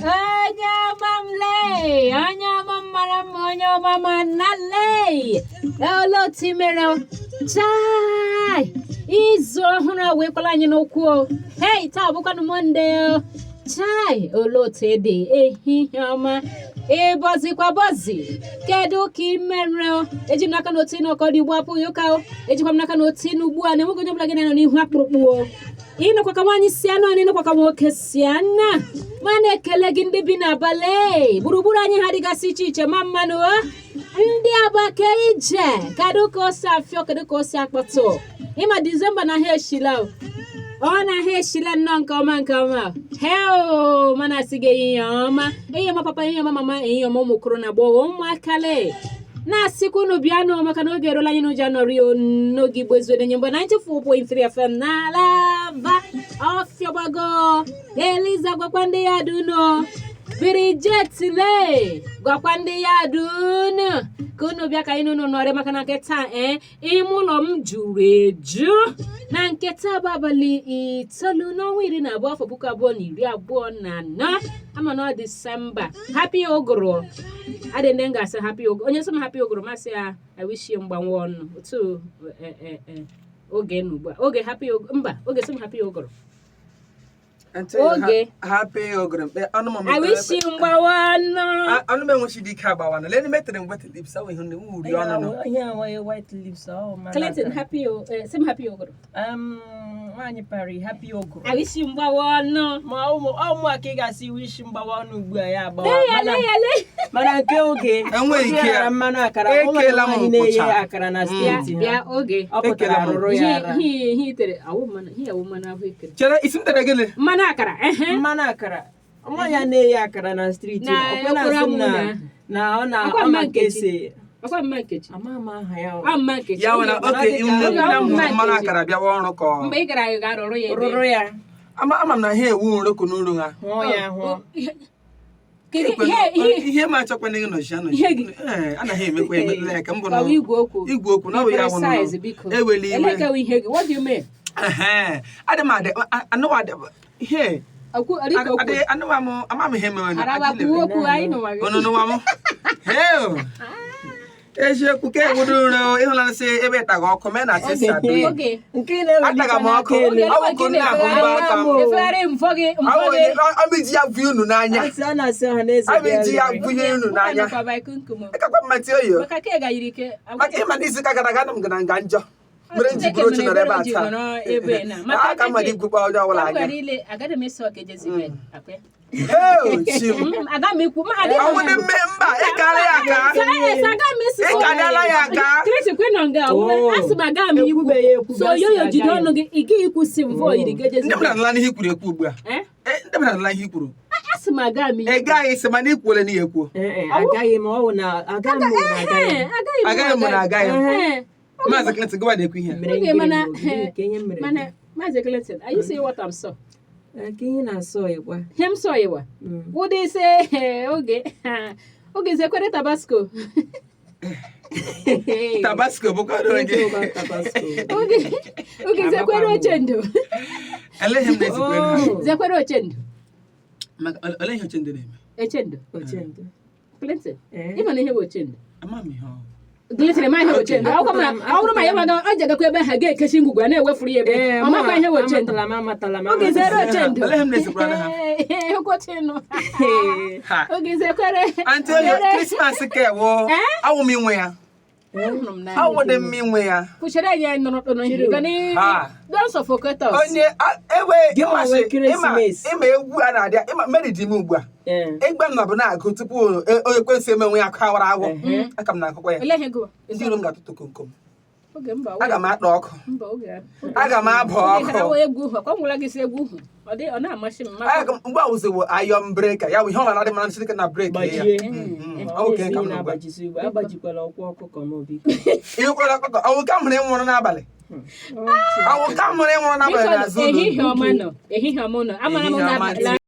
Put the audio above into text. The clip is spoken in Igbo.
Onye ọma m lee, onye ọma m mara mma, onye ọma ma na lee. Olee otu i mere o? Chai! Izu ọhụrụ a wekwala anyị n'ụkwụ o. Hei, taa bụkwanụ Mọnde o. Chai! Olee otu ị dị? Ehihie ọma. Ị bọzikwa bọzi? Kedu ka ị mere o? Eji m n'aka na otu ị nọ ka ọ dị ugbu a apụghị ụka o. Ejikwa m n'aka na otu ị nọ ugbu a na enweghị onye ọbụla gị na-anọ n'ihu akpụrụkpụ o. Ị nọkwa ka nwaanyị si anọ, na ị nọkwa ka nwoke si ana. Ma na-ekele gị ndị bi n'abalị gburugburu anyị ha dịgasị iche iche ma mmanụ o. Ndị Aba ke ije, kedu ka o si afịọ, kedu ka o si akpọtụ? Ịma Disemba na ha eshila o. Ọ na ha eshila nnọọ nke ọma nke ọma. Heo, mana asị gị ehihie ọma, ehihie ọma papa, ehihie ọma mama, ehihie ọma ụmụ okoro na agbọghọ, ụmụaka lee. Na-asịkwa unu bịanụ maka na oge eruola anyị n'ụjọ anọrị n'oge Igbo Ezue n'Enyimba 94.3 FM n'ala Aba. Ọfịọgbago Eliza, gwakwa ndị ya dị unu. Bridget lee, gwakwa ndị ya dị unu ka unu bịa ka anyị na unu nọrị maka na nke taa ee ime ụlọ m juru eju. Na nke taa bụ abalị 9 n'ọnwa 12 afọ 2024, ama na ọ Disemba. Happy ụgụrụ adị ndị m ga-asị happy ụgụrụ. Onye sị m happy ụgụrụ, m asị ya I wish you mgbanwe ọnụ otu oge nọ ugbu a. Oge happy mba, oge sị m happy ụgụrụ. Oge. Happy ụgụrụ mkpe ọnụ m. I wish you mgbawa ọnụ. Ọnụ m enwechi ike agbawa na leni metere m wet lips awụ ihe ndị uri ọnụ nọ. Ihe enweghị white lips ọ mana. Clinton, happy sị m happy ụgụrụ. Nwaanyị Paris, happy ụgụrụ. I wish you mgbawa ọnụ. Ma ụmụ ụmụaka ị ga-asị wish mgbawa ọnụ ugbu a ya agbawa. Lee ya. Mana Lee ya, lee. Mana nke oge Enweghị oge ike ya. ghara mmanụ akara, o nwere Ekela m nwaanyị na-eghe nkwụcha. akara na Bịa. steeti Bịa ha. oge. Ọ pụtara Ekela m rụrụ ya Ihe ara. ihe ihe itere awụ mmanụ, ihe awụ mmanụ ahụekere. Chere, isi m tere gịnị? Mmanụ akara, ehe. Mmanụ akara. Nwaanyị a na-eghe akara na steeti Na ọ kwe na-asị m okporo na ama. Na ọ na Akwa ọ mma ma nke Nkechi. esi. Ọkwa mma Nkechi. Ama ama aha ya o. Ọ mma Nkechi. Ya nwere Mana oke dị ka- nne Oge nne ọ m mma hụrụ mmanụ Nkechi. akara bịawa ọrụ ka ọ Mgbe ị gara ga rụrụ ya ebe. Rụrụ ya. Ama ama m na ha ewu nroko n'uru ha. Hụọ ya hụọ. Kedu ihe ihe Ihe ma achọkwana gị nọchi anọchi. Ihe gị. Ee, anaghị emekwa emetụla ya ka m bụ Gbawa igwe okwu. Igwe okwu na ọ bụ ya wụ Precise, biko. Ewela iwe. Eleka ihe gị. What do you mean? Ehe, adị m adị anụwa adị ihe. Okwu ọdịka okwu. Adị anụwa m ama m ihe mere. Araba kwuo okwu anyị nụwa gị. Unu nụwa m. Heo. Eziokwu ka ewuru nro ịhụla nsị ebe ịtaga ọkụ mee na sisa Oge. Oge. Nke ị na-ewelite Ataga m n'aka ọkụ. elu. Ọ bụ ka nna ahụ mbọ aka m. Efegharị mfọ gị mfọ gị. Ọ bụ iji ya vụnye unu n'anya. Asị a na-asị ọha na eze Ọ bụ iji ya bịa lere. vụnye unu n'anya. Ụka nọkwa by kumkum. Ịkakwa mma tie oyo. Maka ka ị ga yiri ike. Maka ịma na izu ụka gara aga anọ m gara nga njọ. Mere m ji Chineke buru oche mere nọrọ ebe ebere a o ji taa. nọrọ ebe na. Maka Aka mmadụ igwukwa onye ọbụla Ka m anya. ghara ile, agaghị m eso ọka Jezibel. Akwa. Heo, chi m. Aga m ikwu ma adịghị Ọnwụ dị mme mba, ịkarị ya aka. aga m esi Ịkarịala ya aka. Kristi kwe nọ nga Oh. asị m aga m ikwu. Ekwubeghị ekwube, So asị yoyo agaghị. jide ọnụ gị, ị gaghị ikwu si mvọ yiri gị Ndị mmadụ Jezibel. anụla n'ihe i kwuru ekwu ugbu a. Eh? Eh, ndị mmadụ anụla ihe i kwuru. Asị m aga m Ị ikwu. gaghị sị mana i kwuole n'ihe ekwuo. Ee, e, agaghị m ọwụ na agaghị m na agaghị Ee, m. agaghị m. Agaghị m na agaghị m. Ee. Maazị Clinton, gịwa na-ekwu ihe a. Mere Oge ngịrị mana m, gịnị ka ihe mere mana gị? Maazị Clinton, are you seeing what I'm saw? Ee, ka ihe na-asọ ịkwa. Ihe m saw ịwa. Ụdị ise oge oge zekwere Tabasco. Tabasco bụkwara onye. Tabasco. Oge oge zekwere Ochendo. Ele ihe m na-ezikwere ha. Oh. Zekwere Ochendo. Maka olee ihe Ochendo na-eme? Ochendo. Ochendo. Clinton. Eh. Ị ma na ihe bụ Ochendo? Ama m ihe ọ bụ. Clinton ma ihe bụ Ochendo. Ọ bụrụ ma ọ bụrụ ma ya maga ọ ji agakwa ebe ha ga-ekechi ngwugwu a na-ewefuru ya ebe. Ee, Ọ makwa ihe bụ Ochendo. amatala m, amatala m. Oge zere Ochendo. Olee ihe m na-ezikwara ha? Ee, okwochinụ. Ha. Oge zekwere. Antonio, Krismas ka ewo. Eh? Awụ m inwe ya. Ahụrụ m n'anya. Awụ dị mma inwe ya. Kwụchere anyị anyị nọrọ nọrọ ihe. Gani Ha. don't suffocate us. Onye ewe Gị nwa ịmasị nwe ịma Ekeresimesi. ịma egwu a na-adị ịma Mary dị m ugbu a. Ee. Ịgba m nọbụ na-agụ tupu onye ekwensị eme nwe ya akụ awara awọ. Ehe. Aka m na-akụkwa ya. Ele ihe gụwa. Ndị iro m ga-atụtụ komkom. Oge mba. Aga m akpa ọkụ. Mba oge. Aga m abụ Oge ọkụ. harawa egwu hụ. Kwa nwụla gị si egwu hụ. Ọ dị ọ na-amasị m. Maka Aga m mgbe awụziwo ayọm breka ya bụ ihe ọ na-adị mara Chineke na breki ya. Gbajie. Ọ Ọ bụ ka ezi m nọ ugbu a. na-agbajisi ugbu a. Agbajikwala ọkwa ọkụkọ m biko. Ihe kwere ọkụkọ, ọwụ ka m hụrụ ịnwụrụ n'abalị. Ọwụ ka m hụrụ ịnwụrụ n'abalị Biko n'azụ ụlọ. ehihie ọma nọ. Ehihie ọma nọ. Amara m Ehihie na ọma. na